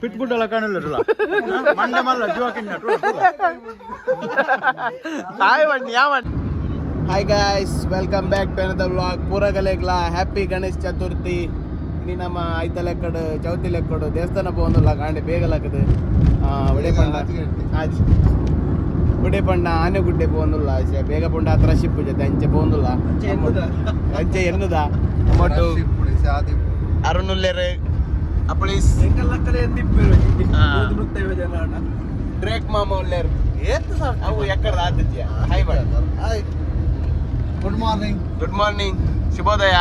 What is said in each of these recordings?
Pit ಬುಡ್ಡಲ ಕಾಣಲ್ಲ ಮಂಡೆ ಮಲ್ಲ ಜೀವಕ್ಕಿನ್ನ. ಹಾಯ್ ಬಣ್ಣಿ, ಯಾವ? Hi guys, welcome back to another vlog. ಪೂರಗಲೆಗ್ಲ happy Ganesh Chaturthi. ಇನಿ ನಮ್ಮ ಐತ ಲೆಕ್ಕಡು, ಚೌತಿ ಲೆಕ್ಕಡು ದೇವಸ್ಥಾನ ಪೋವೊಂದುಲ್ಲ. ಕಾಂಡೆ ಬೇಗ ಲಕ್ಕದು ಒಡೆ ಪಂಡ ಆಜ್ ಒಡೆ ಪಂಡ ಆನೆಗುಡ್ಡೆ ಪೋವೊಂದುಲ್ಲ. ಆಚೆ ಬೇಗ ಪಂಡ ಹತ್ರ ಶಿಪ್ಪು ಜೊತೆ ಅಂಚೆ ಪೋವೊಂದುಲ್ಲ. ಅಂಚೆ ಎನ್ನುದ ಮೊಟ್ಟು ಅರುಣುಲ್ಲೆರ್ ಅಪಳೀಸ್ ಡ್ರೇಕ್ ಮಾಮ ಉಲ್ಲೇರ್. ಅವು ಎಕ್ಕಡ ಆತಿದ್ಯಾ? ಹಾಯ್ ಬಡ. Hi, good morning. Good morning, ಶುಭೋದಯ.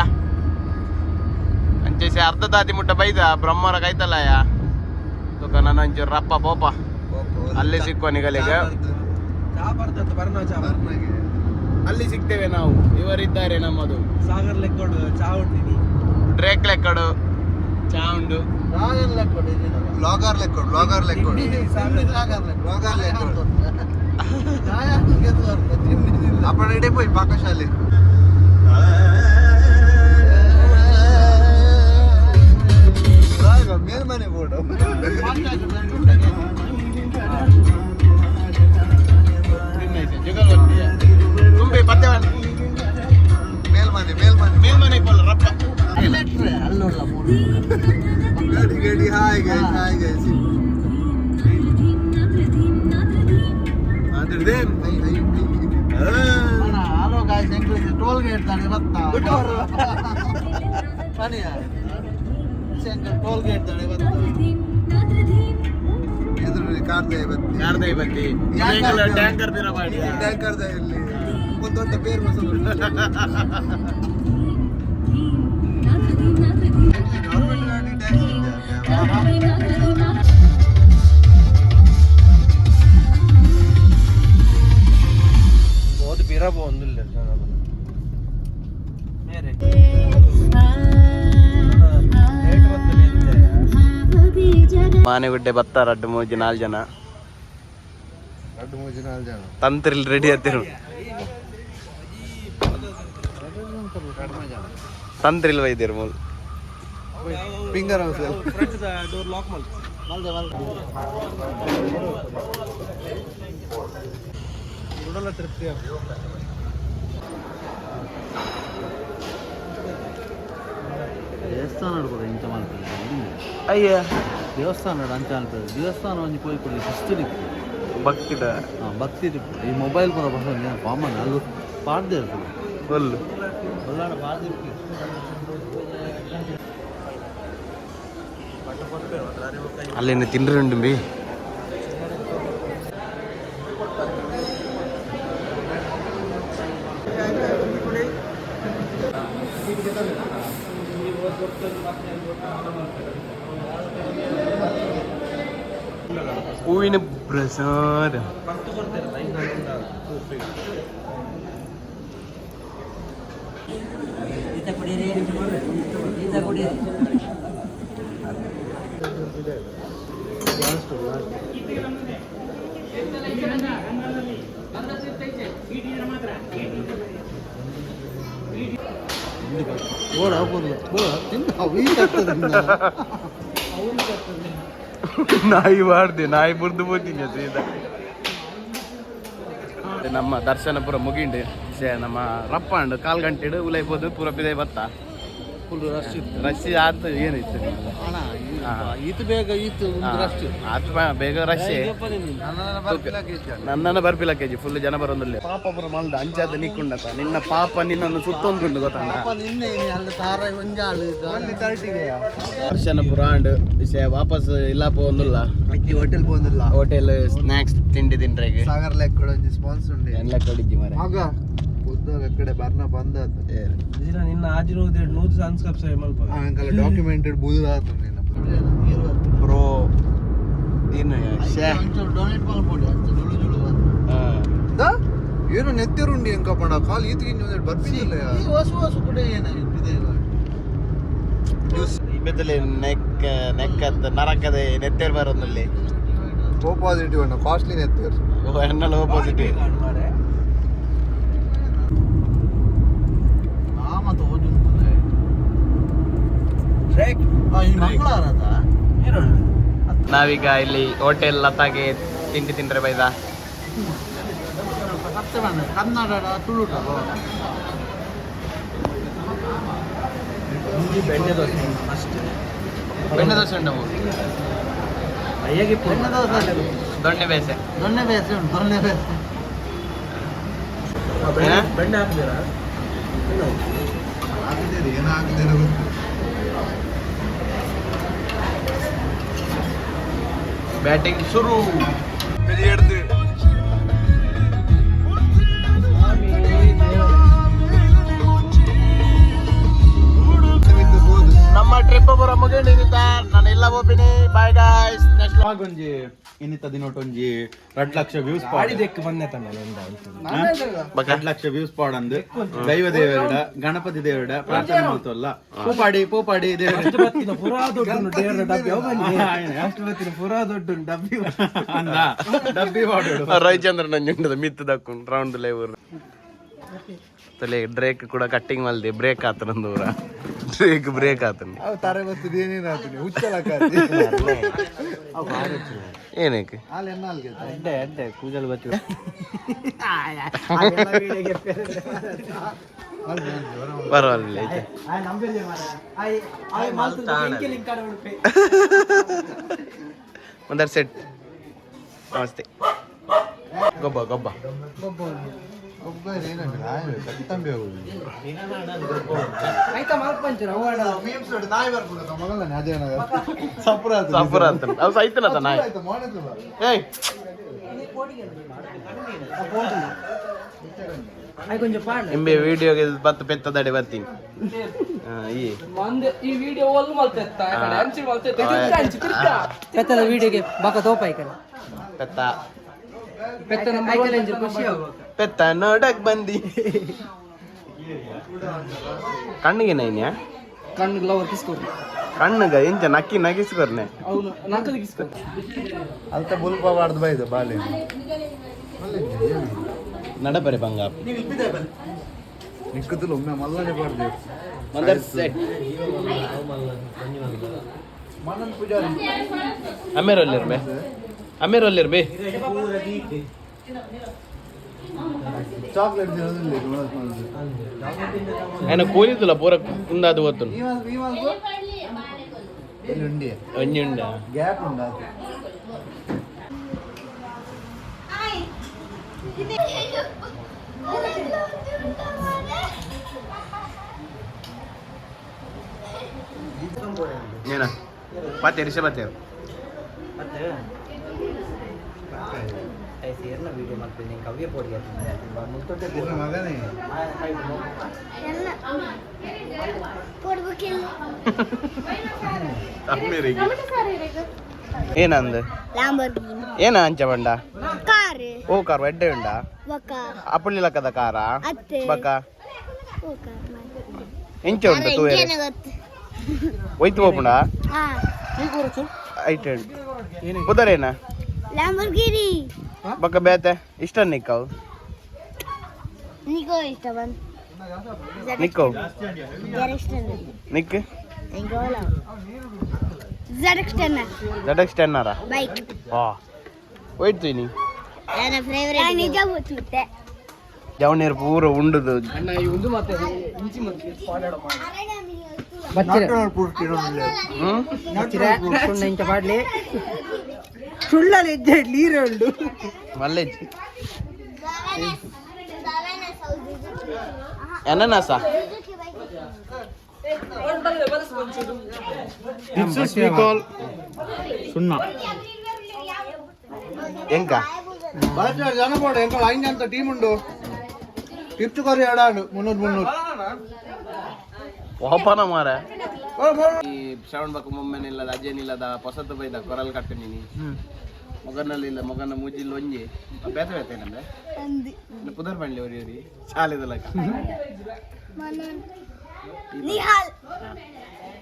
ಅಂಚೆಸಿ ಅರ್ಧ ದಾತಿ ಮುಟ್ಟ ಬೈದ ಬ್ರಹ್ಮರ ಕೈತಲ್ಲಯ ತುಕ ನಾನು ಒಂಚೂರು ರಪ್ಪ ಪೋಪ ಅಲ್ಲಿ ಸಿಕ್ಕುವ ನಿಗಲಿಗೆ. ಅಲ್ಲಿ ಸಿಗ್ತೇವೆ ನಾವು. ಇವರಿದ್ದಾರೆ ನಮ್ಮದು. ಸಾಗರ್ ಲೆಕ್ಕೋಡು ಚಾ ಉಂಡಿನಿ. ಡ್ರೇಕ್ ಲೆಕ್ಕಡು ಚಾ ಉಂಡು. ಬ್ಲಾಗರ್ ಲೆಕ್ಕೋಡು, ಬ್ಲಾಗರ್ ಲೆಕ್ಕೋಡು, ಬ್ಲಾಗರ್ ಲೆಕ್ಕೋಡು. ಅಪ್ಪಣ ಇಡೇ ಪೋಯಿ ಪಾಕಶಾಲೆ. ಮೇಲ್ಮನೆ ಬೋರ್ಡ್. ತುಂಬಿ ಪತ್ತೆ. ಮೇಲ್ಮನೆ, ಮೇಲ್ಮನೆ. ಮೇಲ್ಮನೆ ಪೋಲ ರಪ್ಪ. ಗಡಿ ಗಡಿ. Hi guys, hi guys. Hello guys, toll gate ತಾನೆ ಬತ್ತ ಟೋಲ್ ಗೇಟ್ ತಾನೆ ಬತ್ತ. ಎದುರು ಕಾರ್ದೆ ಬತ್ತಿ. ಕಾರ್ದೈ ಬತ್ತಿ, ಟ್ಯಾಂಕರ್ ಬಿರ ಮಾಡಿ. ಟ್ಯಾಂಕರ್ ಇಲ್ಲಿ ಒಂದು ದೊಡ್ಡ ಬೇರ್ ಮಸಲು. ಗೌರ್ಮೆಂಟ್ ಗಾಡಿ ಟ್ಯಾಕ್ಸ್ ಇದೆ. ಬೋದು ಬಿರ ಒಂದಿಲ್ಲ ಮೇರೆ. ಮಾನೆಗುಡ್ಡೆ ಬತ್ತ ರಡ್ಡು ಮೂಜಿ ನಾಲ್ ಜನ. ಎರಡು ಮೂರು ನಾಲ್ಕು ಜನ. ತಂತ್ರಿಲ್ ರೆಡಿ ಆತಿರು. ತಂತ್ರಿಲ್ ವೈದ್ಯರು ಮೂಲ. Finger house. ಡೋರ್ ಲಾಕ್ ಮಲ್. ತೃಪ್ತಿ. ದೇವಸ್ಥಾನ ಕೂಡ ಇಂಚ ಮಲ್ಪೆರೆ. ಅಯ್ಯ. ದೇವಸ್ಥಾನ ಅಂಚ ಮಲ್ಪೆರೆ. ದೇವಸ್ಥಾನ ಒಂಜಿ ಪೋಯಿ ಕೊಡಿ ಶಿಸ್ತು ಇಪ್ಪು. ಭಕ್ತಿದ. ಹಾಂ, ಭಕ್ತಿ ಇಪ್ಪು. ಈ ಮೊಬೈಲ್ ಪೂರ ಬಸ್ ಕಾಮನ್ ಅಲ್ಲಿ ಪಾಡ್ದೆ ಇರ್ತದೆ. ಫುಲ್. ಒಲ್ಲಾಡ ಪಾಡ್ದಿಪ್ಪು. ಅಲ್ಲಿಂದ ತಿಂಡ್ರಿ ಉಂಟು ಬಿ. ಹೂವಿನ ಪ್ರಸಾದ. ಬೋಡ ಬೋಡ ತಿಂದು ಅವು ಈಗ ಆಗ್ತದೆ. ನಾಯಿ ಮಾಡ್ದೆ, ನಾಯಿ ಬುರ್ದು ಹೋಗ್ತೀನಿ ಸೀದಾ. ನಮ್ಮ ದರ್ಶನ ಪೂರ ಮುಗಿಂಡು. ಶೇ ನಮ್ಮ ರಪ್ಪ ಅಂಡು ಕಾಲ್ ಗಂಟೆಡು ಉಲೈಬೋದು ಪೂರ ಪಿದೈ ಬತ್ತ. ಫುಲ್ ರಶ್ ಇತ್ತು. ರಶ್ ಆತ ಏನಿತ್ತು? ಅಣ್ಣ, ಈತ ಬೇಗ ಈತ ಒಂದು ರಶ್. ಆತ ಬೇಗ ರಶ್. ನನ್ನನ್ನು ಬರ್ಪಿಲ್ಲ ಕೆಜಿ. ಫುಲ್ ಜನ ಬರೋದಿಲ್ಲ. ಪಾಪ ಪೂರ ಮಲ್ದ ಅಂಚಾದ ನಿಕ್ಕುಂಡತ. ನಿನ್ನ ಪಾಪ ನಿನ್ನನ್ನು ಸುತ್ತೊಂದುಂಡು ಗೊತ್ತಣ್ಣ. ಪಾಪ ನಿನ್ನೆ ಅಲ್ಲಿ ತಾರ ಒಂಜಾಳು. ದರ್ಶನ ಪೂರ ಆಂಡ್ ವಿಷಯ ವಾಪಸ್ ಇಲ್ಲ ಪೋಂದುಲ್ಲ. ಹೋಟೆಲ್ ಪೋಂದಿಲ್ಲ. ಹೋಟೆಲ್ ಸ್ನಾಕ್ಸ್ ತಿಂಡಿ ತಿಂಡ್ರೆಗೆ. ಸಾಗರ್ ಲೆಕ್ಕ ಒಂಜಿ ಸ್ಪಾನ್ಸ್ ಉಂಡೆ. ಎಲ್ಲ ಕೊಡಿಜ್ಜಿ ಮರೆ. ಮಗ ಬುದ್ಧಗ ಕಡೆ ಬರ್ನ ಬಂದ. ನಿನ್ನ ಆಜಿ ನೂದು ನೂದು ಸನ್ಸ್ಕ್ರೈಬ್ ಸೇವ್ ಮಲ್ಪ. ಅಂಕಲ್ ಡಾಕ್ಯುಮೆಂಟೆಡ್ ಬೂದು ಆತು ನಿನ್ನ ಬ್ರೋ ಏನು ಶೇ. ಒಂಚೂರು ಡೊನೇಟ್ ಮಾಡ್ಬೋಡಿ ಅಂಚ ಜುಳು ಜುಳು. ದಾ ಏನು ನೆತ್ತಿರುಂಡಿ ಎಂಕ ಪಂಡ ಕಾಲ್ ಈತಿಗೆ ಒಂದೆರಡು ಬರ್ಪಿಲ್ಲ. ಈ ಹೊಸ ಹೊಸ ಕೂಡ ಏನಾಗಿದೆ? ಬೆತ್ತಲೆ ನೆಕ್ ನೆಕ್ ಅಂತ ನರಕದೆ ನೆತ್ತೇರ್ ಬರೋದಲ್ಲಿ. ಓ ಪಾಸಿಟಿವ್ ಅಣ್ಣ, ಕಾಸ್ಟ್ಲಿ ನೆತ್ತಿರ್. ಓ ಎನ್ನಲ ಓ ಪಾಸಿಟಿವ್. ಮಂಗಳವಾರದ. ನಾವೀಗ ಇಲ್ಲಿ ಹೋಟೆಲ್ ಲತಾಗೆ ತಿಂಡಿ ತಿಂದ್ರೆ ಬೈದ. ಕನ್ನಡ, ತುಳು. ಬೆಣ್ಣೆ ದೋಸೆ ಫಸ್ಟ್. ಬೆಣ್ಣೆ ದೋಸೆ ಉಂಟು. ಅಯ್ಯಗೆ. ಬೆಣ್ಣೆ ದೋಸೆ. ದೊಣ್ಣೆ ಬೇಸೆ. ದೊಣ್ಣೆ ಬೇಸೆ ಉಂಟು, ದೊಣ್ಣೆ ಬೇಸೆ. ಬೆಣ್ಣೆ ಹಾಕ್ತೀರಾ? ಏನಾಗಿದೆ ಗೊತ್ತು. ಬ್ಯಾಟಿಂಗ್ ಶುರು. ನಮ್ಮ ಟ್ರಿಪ್ ಬರೋ ಮುಗಿಂಡಿದ್ದ ನಾನು ಎಲ್ಲ ಹೋಗ್ತೀನಿ. Bye guys, next. ಒಂಜಿ ಇನ್ನಿತ ದಿನೊಟೊಂಜಿ 2 ಲಕ್ಷ ವ್ಯೂಸ್. ಗಾಡಿ ದೆಕ್ಕು ಬಂದೆ ತನ್ನ. 2 ಲಕ್ಷ ವ್ಯೂಸ್ ಪಾಡಂದು ದೈವ ದೇವರುಡ, ಗಣಪತಿ ದೇವರುಡ ಪ್ರಾರ್ಥನೆ ಮಾಡ್ತಲ್ಲ. ಪೂಪಾಡಿ, ಪೂಪಾಡಿ ದೇವರ. ಅಷ್ಟು ಬತ್ತಿನ ಪುರಾ ದೊಡ್ಡ ಡೇರ್ ಡಬ್ಬಿ ಅವು ಬನ್ನಿ. ಅಷ್ಟು ಬತ್ತಿನ ಪುರಾ ದೊಡ್ಡ ಡಬ್ಬಿ. ಅಂದ ಡಬ್ಬಿ ಪಾಡು. ರವಿಚಂದ್ರನ್ ನಂಜುಂಡದ ಮಿತ್ತು ದಕ್ಕು ರೌಂಡ್ ಲೇವರ್ ತಲೆ ಬ್ರೇಕ್ ಕೂಡ ಕಟ್ಟಿಂಗ್ ಮಲ್ದೆ ಬ್ರೇಕ್ ಆತನ ಊರ ಬ್ರೇಕ್ ಬ್ರೇಕ್ ಆತನ. ಅವು ತಾರೆ ಬರ್ತದೆ, ಏನೇನು ಆಗ್ತದೆ ಹುಚ್ಚಲಕ್ಕ. ಏನಕ್ಕೆ? ಹಾಲು ಎನ್ನ ಅಲ್ಗೆ. ಅಡ್ಡೆ ಅಡ್ಡೆ ಕೂದಲು ಬತ್ತಿ. ಪರವಾಗಿಲ್ಲ ಐತೆ. ಒಂದರ ಸೆಟ್. ನಮಸ್ತೆ. ಗೊಬ್ಬ ಗೊಬ್ಬ. ಒಬ್ಬ ಏನಾಗಿಲ್ಲ, ತಂಬಿ ಹೋಗುದು. ಮೀಮ್ಸ್ ನಾಯಿ ಬರ್ಬೋದು ಮಗಳನ್ನ, ಅದೇ ಸಪುರ. ಸಫರ್ ಆತನ ಅವು ಸೈತನತ ನಾಯಿ. ಆಯ್ತು, ಮೋನೆ. ಏಯ್, ನಿಂಬೆ ವಿಡಿಯೋಗೆ ಬತ್ತು ಪೆತ್ತದಡೆ ಬರ್ತೀನಿ. ಹಾ, ಈ ಈ ವಿಡಿಯೋ ಒಲ್ ಮಲ್ತೆತ್ತ ಅಂಚಿ ಮಲ್ತೆತ್ತ ಅಂಚಿ ತಿರ್ಕ. ಪೆತ್ತದ ವಿಡಿಯೋಗೆ ಬಾಕ ತೋಪ ಐಕಲ್ಲ. ಪೆತ್ತ. ಪೆತ್ತ ಐಕಲ್ ಎಂಜಿ ಖುಷಿ ಆಗುವ. ಪೆತ್ತ ನೋಡಕ್ ಬಂದಿ ಕಣ್ಣಿಗೆ ನೈನ್ಯಾ. ಕಣ್ಣು ಲವರ್ ಕಿಸ್ಕೊಡ್ರಿ. ಕಣ್ಣುಗ ಎಂಚ ನಕ್ಕಿ ನಗಿಸ್ಕೊರ್ನೆ. ಅವನು ನಕಲಿ ಕಿಸ್ಕೊಡ್ರಿ. ಅಲ್ತ ಬುಲ್ಪ ಬಾರ್ದು ಬೈದ ಬಾಲೆ. ನಡಪರೆ ಬಂಗ. ನಿಕ್ಕುದಿಲ್ಲ, ಒಮ್ಮೆ ಮಲ್ಲನೆ ಬಾರ್ದು. ಮಂದರ್ ಸೆಟ್. ಮನನ್ ಪೂಜಾರಿ. ಅಮೇರಲ್ಲಿರ್ ಬೇ, ಅಮೇರಲ್ಲಿರ್ ಬೇ. ಚಾಕ್ಲೇಟ್ ತಿನ್ನೋದಿಲ್ಲ. ఆయన ಕೂಲಿದ್ದಿಲ್ಲ ಪೂರ ಕುಂದಾದು ಗೊತ್ತು. ಇಲ್ಲಿ ಉಂಡಿ. ಒಂಜಿ ಉಂಡ. ಗ್ಯಾಪ್ ಉಂಡು ಅದು. Ay. ಏನ ಪತ್ತೆ ರಿಷ ಪತ್ತೆ. ವಿಡಿಯೋ ಮಾಡ್ತೀನಿ ಕವ್ಯ ಪೋಡಿ. ನಿನ್ನ ಮಗನೇ. ಎಲ್ಲ ಕೊಡ್ಬೇಕಿಲ್ಲ. ಅಮ್ಮೇರಿಗೆ ಏನಂದ? ಲ್ಯಾಂಬೋರ್ಗಿನಿ. ಏನ ಅಂಚ ಬಂಡ? ಕಾರ್. ಓ ಕಾರ್ ಎಡ್ಡೆ ಉಂಡ. ಬಕ. ಅಪ್ಪುಳ್ಳಿ ಲಕ್ಕದ ಕಾರ. ಅತ್ತೆ. ಬಕ. ಓ ಕಾರ್. ಎಂಚ ಉಂಟು ತೂಯರೆ? ಗೊತ್ತು. ಒಯ್ತು ಹೋಪುಂಡ. ಹಾ. ಐಟ್ ಪುದರೇನ? ಲ್ಯಾಂಬೋರ್ಗಿನಿ. ಬಕ್ಕ ಬೇತೆ ಇಷ್ಟ ನಿಕ್ಕವು? ನಿಕೋ ಇಷ್ಟ ಬಂದ್. ನಿಕ್ಕೋ. ಜೆರೆಕ್ಸ್. ನಿಕ್. ಜೆರೆಕ್ಸ್. ಜಡಕ್ಸ್ ಟೆನ್ನಾರ. ಬೈಕ್. ಹಾ, ಒಯ್ತು ನೀ. ನನ್ನ ಫೇವರೇಟ್ ನಿಜ ಗೊತ್ತುತ್ತೆ. ಜವನೇರು ಪೂರ ಉಂಡುದು. ಅಣ್ಣ, ಈ ಒಂದು ಮತ್ತೆ ಇಂಚಿ ಮತ್ತೆ ಬಚ್ಚಿರ. ಹ್ಮ್. ಬಚ್ಚಿರ ಸುಣ್ಣ ಇಂಚ ಪಾಡ್ಲಿ ಸುಳ್ಳಲ್ಲಿ ಹೆಜ್ಜೆ ಇಡ್ಲಿ ನೀರು ಉಂಡು. ಮಲ್ಲೇಜ್ ಅನನಾಸ. This we call ಸುಣ್ಣ. ಎಂಕ? ಜನ ಬೋಡ ಎಂಕಲ್ ಐಂಜ ಅಂತ ಟೀಮ್ ಉಂಡು. ಟಿಪ್ಸ್ ಕೊರಿ ಎಡಾಡು 300 300. ಓಪನ ಮಾರ. ಈ ಶ್ರವಣ್ ಬಕ್ಕ ಮೊಮ್ಮೆನಿಲ್ಲದ ಅಜ್ಜನಿಲ್ಲದ ಹೊಸತು ಬೈದ ಕೊರಲ್ ಕಟ್ಟು ನೀನಿ ಮೊಗನಲ್ಲಿ ಇಲ್ಲ ಮೊಗನ ಮೂಜಿಲ್ ಒಂಜಿ ಬೇತೆ ಬೇತೆ ನಂದೆ ಪುದರ್ ಪಂಡ್ಲಿ ಒರಿ ಒರಿ ಚಾಲಿದ ಲಕ. ನಿಹಾಲ್,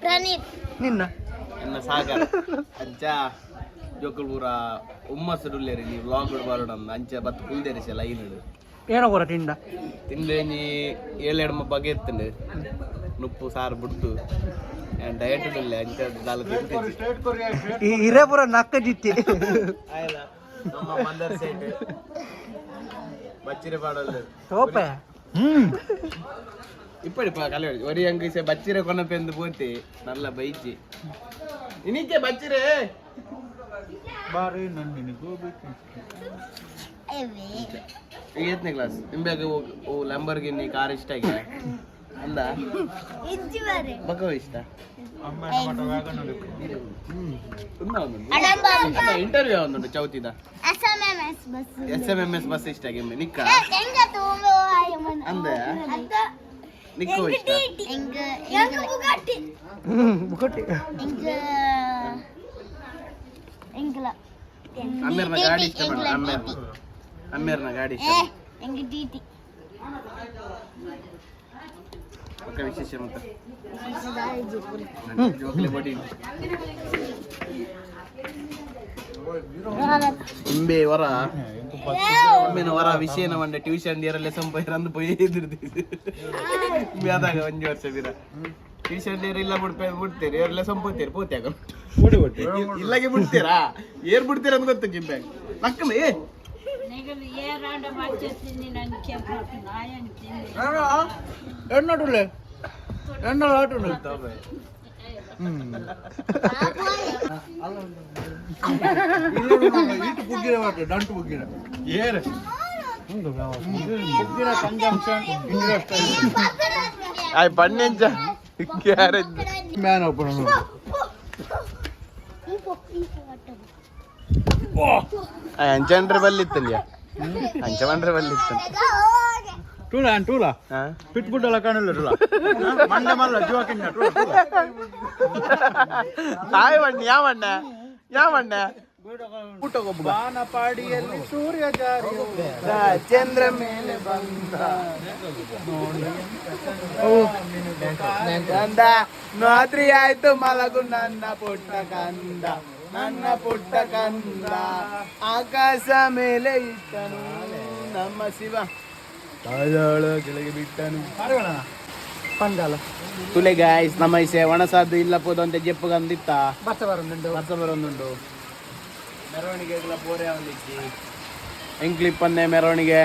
ಪ್ರಣೀತ್. ನಿನ್ನ ಎನ್ನ ಸಾಗರ್ ಅಂಚ ಜೋಕುಲ್ ಪೂರ ಹುಮ್ಮಸ್ಸು ಉಲ್ಲೇರಿ ನೀವು ವ್ಲಾಗ್ ಬರೋಣ ಅಂಚ ಬತ್ತು ಕುಲ್ದೇರಿ ಲೈನ್. ಏನೋ ಕೊರ ತಿಂಡ. ತಿಂದೇನಿ ಏಳೆರಡು ಬಗೆ ಇತ್ತಂಡು ನುಪ್ಪು ಸಾರು ಬಿಡ್ದು. ಡಯಟ್ ಇಲ್ಲ ಅಂಚ ದಾಲ ತಿಂತಿದ್ದೆ. ಇರೇ ಪೂರ ನಕ್ಕ ಜಿತ್ತಿ. ಆಯ್ಲ ನಮ್ಮ ಮಂದರ್ ಸೈಟ್ ಬಚ್ಚಿರೆ ಪಾಡಲ್ಲ. ತೋಪೆ. ಇಪ್ಪಡಿ ಪಾ ಕಲೆ ಒರಿ ಅಂಗಿಸೆ ಬಚ್ಚಿರೆ ಕೊನಪೆಂದು ಪೋತಿ ನಲ್ಲ ಬೈಜಿ ಇನಿಕೆ ಬಚ್ಚಿರೆ. ಬಾರಿ ನನ್ನ ಗೋಬಿ. ಏತ್ನೇ ಕ್ಲಾಸ್ ನಿಂಬ್ಯಾಗ? ಓ ಲಂಬರ್ಗಿನ್ನಿ ಕಾರ್ ಇಷ್ಟ ಆಗಿದೆ ಅಂದ. ಇಜ್ಜಿ ಬಾರೆ. ಬಕ ಇಷ್ಟ. ಅಡಂಬ. Interview ಒಂದುಂಟು ಚೌತಿದ. S M M S bus. S M M S bus ಇಷ್ಟ ಆಗಿ ನಿಕ್ಕ? ಹೆಂಗ ತೂಂಬ. ಅಂದೆ ನಿಕ್ಕೋ ಇಷ್ಟ? ಎಂಗ ಎಂಗ ಬುಗಾಟಿ. ಬುಕಟ್ಟಿ. ಎಂಗ ಎಂಗಲ. ಅಮ್ಮೇರ್ನ ಗಾಡಿ ಇಷ್ಟ ಮೇಡಮ್. ಅಮ್ಮೇರ್ ಅಮ್ಮೇರ್ನ ಗಾಡಿ ಇಷ್ಟ. ಏ ಎಂಗ ಟಿಟಿ. ಓಕೆ, ವಿಶೇಷ ಮತ್ತೆ ಜೋಕ್ಲೆ ಬಡಿ ಇಂಬೆ ವರ ಇಂಬೆನ ವರ ವಿಷಯನ ಮಂಡೆ ಟ್ಯೂಷನ್ ಡಿಯರಲ್ಲೇ ಸಂಪೈರಂದು ಪೋಯಿ ಎದುರ್ದಿ ಇಂಬೆ ಆದಾಗ ಒಂಜಿ ವರ್ಷ ಬೀರ ಟ್ಯೂಷನ್ ಡಿಯರ್ ಇಲ್ಲ ಬಿಡ್ಪೆ ಬಿಡ್ತೀರಿ ಏರ್ಲೆ ಸಂಪೋತೀರಿ ಪೋತಿ ಆಗ ಇಲ್ಲಾಗೆ ಬಿಡ್ತೀರಾ ಏರ್ ಬಿಡ್ತೀರ ಅಂತ ಗೊತ್ತು ಜಿಂಬೆ ನಕ್ಕಲ್ಲ ಏ. ಎಣ್ಣಟುಳ್ಳೆ ಎಣ್ಣೆ ಆಟುಂಡು. ಇಟ್ಟು ಬುಗ್ಗಿರ ಮಾಡ್ತಾರೆ ದಂಟು ಬುಗ್ಗಿರ. ಏರ್ ಬುಗ್ಗಿರ ಕನ್ಸಂಪ್ಷನ್ ಇಂಡಿಯಾ ಸ್ಟೈಲ್. ಆಯ್ ಪಣ್ಣೆಂಚ ಗ್ಯಾರೇಜ್. Man open. ಅಂಚಂಡ್ರೆ ಬಲ್ಲಿತ್ತಲ್ಲ, ಅಂಚ ಬಂಡ್ರೆ ಬಲ್ಲಿತ್ತು. ಟೂಲ ಟೂಲ. ಹಾ. ಪಿಟ್ ಬುಡ್ಡಲ ಕಾಣಲ್ಲ ಟೂಲ ಮಂಡೆ ಮಲ್ಲ ಜೀವ ಕಿಂಡ ಟೂಲ ಟೂಲ. ತಾಯಿ ಬಣ್ಣ ಯಾವಣ್ಣ ಯಾವಣ್ಣ ಊಟ ಗೊಬ್ಬ. ಬಾನಪಾಡಿಯಲ್ಲಿ ಸೂರ್ಯ ಜಾರಿ. ಚಂದ್ರ ಮೇಲೆ ಬಂದ ಕಂದ ರಾತ್ರಿ ಆಯ್ತು ಮಲಗು ನನ್ನ ಪುಟ್ಟ ಕಂದ, ನನ್ನ ಪುಟ್ಟ ಕಂದ. ಆಕಾಶ ಮೇಲೆ ಇಟ್ಟನು ನಮ್ಮ ಶಿವ, ತಾಯಾಳ ಕೆಳಗೆ ಬಿಟ್ಟನು. ಪಂಡಾಲ. ತುಲೆ ಗಾಯ್ಸ್, ನಮ್ಮ ಇಸೆ ಒಣಸಾದ್ದು ಇಲ್ಲ ಪೋದಂತೆ ಜೆಪ್ಪು ಗಂದಿತ್ತ. ಬರ್ಸ ಬರೋದುಂಟು. ಬರ್ಸ ಬರೋದುಂಟು. ಮೆರವಣಿಗೆ ಪೋರೆ ಒಂದಿಚ್ಚಿ ಎಂಕ್ಲಿಪ್ಪನ್ನೇ ಮೆರವಣಿಗೆ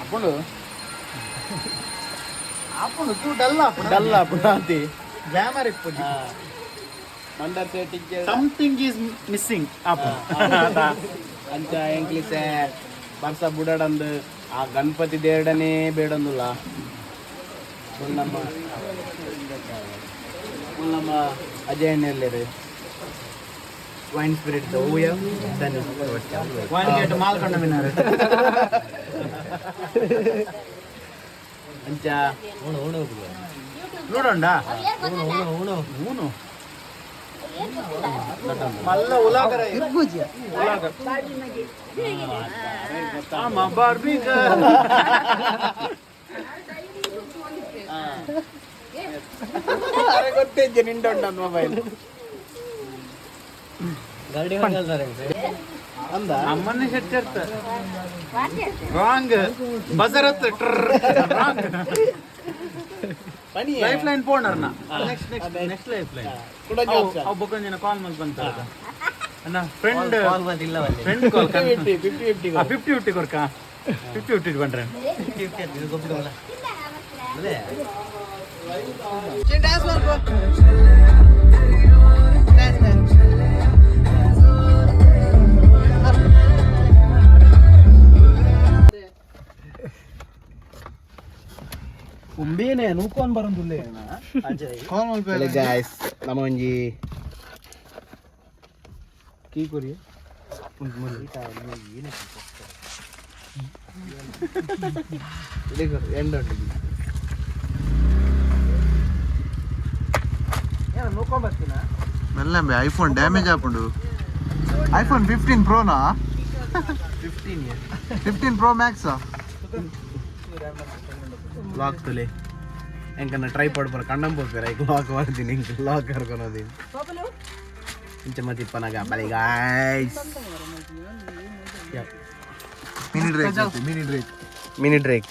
ಅಪ್ಪುಂಡು. ಅಪ್ಪುಂಡು ತೂ ಡಲ್ಲ. ಡಲ್ಲ ಪುನಾತಿ. ಗ್ಲಾಮರ್ ಇಪ್ಪು. ಮಂಡರ್ ಸೇಟಿಗೆ ಸಮಥಿಂಗ್ is missing ಅಪ್ಪ. ಅಂಚ ಎಂಕ್ಲಿಸೆ ಬರ್ಸ ಬುಡಡಂದು ಆ ಗಣಪತಿ ದೇರಡನೇ ಬೇಡಂದುಲ್ಲ. ಮುಲ್ಲಮ್ಮ ಮುಲ್ಲಮ್ಮ ಅಜಯಣ್ಣೆಲ್ಲೇರು ವೈನ್ ಸ್ಪಿರಿಟ್ ಹೂಯ. ವೈನ್ ಗೇಟ್ ಮಾಲ್ಕೊಂಡ ಮಿನಾರೆ. ಅಂಚ ನೋಡೋಣ ಊನು ಮಲ್ಲ ಉಲಾಗರ. ಇರ್ಬೂಜಿಯ. ಆಮ ಬಾರ್ಬಿ. ಅರೆ ಗೊತ್ತಿದ್ದೆ ನಿಂಡೊಂಡ ಮೊಬೈಲ್ ಅಂದ. ಅಮ್ಮನೇ ಶೆಟ್ಟಿರ್ತ ರಾಂಗ್ ಬಜರತ್ ರಾಂಗ್. ಪನಿ ಲೈಫ್ ಲೈನ್ ಪೋಣರ್ನ next next next life line. ಅವು ಬೊಕ್ಕೊಂದಿನ ಕಾಲ್ ಮಲ್ ಬಂತ ಅಣ್ಣ ಫ್ರೆಂಡ್ ಫ್ರೆಂಡ್ ಕಾಲ್. 50 50 50. 50 50 ಕೊರ್ಕ 50 50 ಬಂಡ್ರೆ. ಉಂಬೇನೆ ನೂಕೊಂಡ್ ಬರೋದಿಲ್ಲ. ಗಾಯ್ಸ್, ನಮ್ಮ ಒಂಜಿ ಕೀ ಕೊರಿ ಎಂಡ. ಮೆಲ್ಲಂಬೆ ಐಫೋನ್ ಡ್ಯಾಮೇಜ್ ಆಪುಂಡು. ಐಫೋನ್ 15 ಪ್ರೋನಾ? 15. 15 ಪ್ರೋ ಮ್ಯಾಕ್ಸ್. ಲಾಕ್ ತುಲೆ ಎಂಕನ್ನ ಟ್ರೈಪಾಡ್ ಪೂರ ಕಣ್ಣಂ ಪೋಪೆರ ಐಕ್ ಲಾಕ್ ಮಾಡ್ತೀನಿ ಎಂಕ್ ಲಾಕ್ ಕರ್ಕೊನೋದಿನಿ ಇಂಚ ಮತಿಪ್ಪನಾಗ ಬಲೆ guys. Mini drake, mini drake. Mini drake,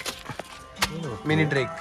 mini drake.